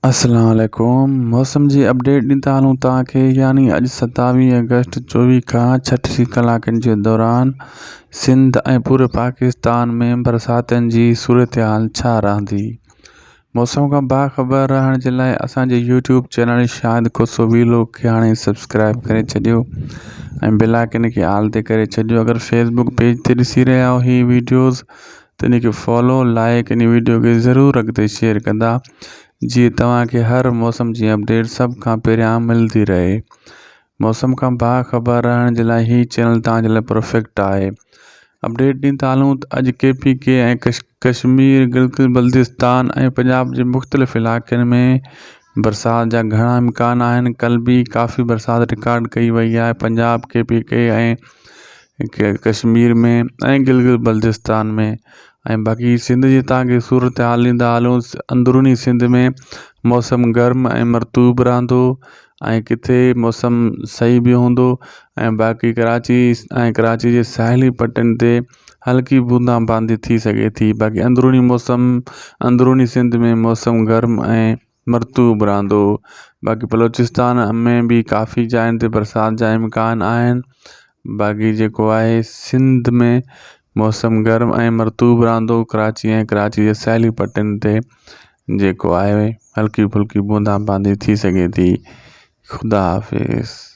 السلام عليڪم موسم جي اپڊيٽ ڏيندا هلون توهان کي يعني اڄ 27 آگسٽ 24 کان 36 ڪلاڪن جي دوران سنڌ ۽ پوري پاڪستان ۾ برساتن جي صورتحال ڇا رهندي موسم کان باخبر رهڻ جي لاء اسان جي YouTube channel Shahid Khoso vlog کي هاڻي سبسڪرائب ڪري ڇڏيو ۽ بيل آئيڪن کي آل تي ڪري ڇڏيو اگر فيسبوڪ پيج تي ڏسي رهيا آهيو هي ويڊيوز ته ان کي فالو لائڪ ان ويڊيو کي ضرور اڳتي شيئر ڪندا جيئن توهان کي هر موسم جي اپڊيٽ سڀ کان پهريان ملندي رهي موسم کان با خبر رهڻ جي لاء هي چينل توهان جي لاء پرفيڪٽ آهي اپڊيٽ ڏيندا هلون ته اڄ ڪي پي ڪي ۽ ڪشمير گلگت بلتستان ۽ پنجاب جي مختلف علائقن ۾ برسات جا گهڻا امڪان آهن ڪل به ڪافي برسات رڪارڊ ڪئي وئي آهي پنجاب ڪي پي ڪي ۽ ڪشمير ۾ ۽ گلگت بلتستان ۾ ۽ باقي سنڌ جي توهان کي صورتحال ڏيندا هلون اندروني سنڌ ۾ موسم گرم ۽ مرطوب رهندو ۽ ڪٿي موسم صحيح به هوندو ۽ باقي ڪراچي ۽ ڪراچي جي ساحلي پٽن تي هلڪي بوندا باندي ٿي سگهي ٿي باقي اندروني موسم اندروني سنڌ ۾ موسم گرم ۽ مرطوب رهندو باقي بلوچستان ۾ به ڪافي جاين تي برسات جا امڪان آهن باقي جيڪو آهي سنڌ ۾ موسم گرم ۽ مرطوب رهندو ڪراچي ۽ ڪراچي جي ساحلي پٽين تي جيڪو آهي هلڪي ڦلڪي بوندا باندي ٿي سگهي ٿي خدا حافظ.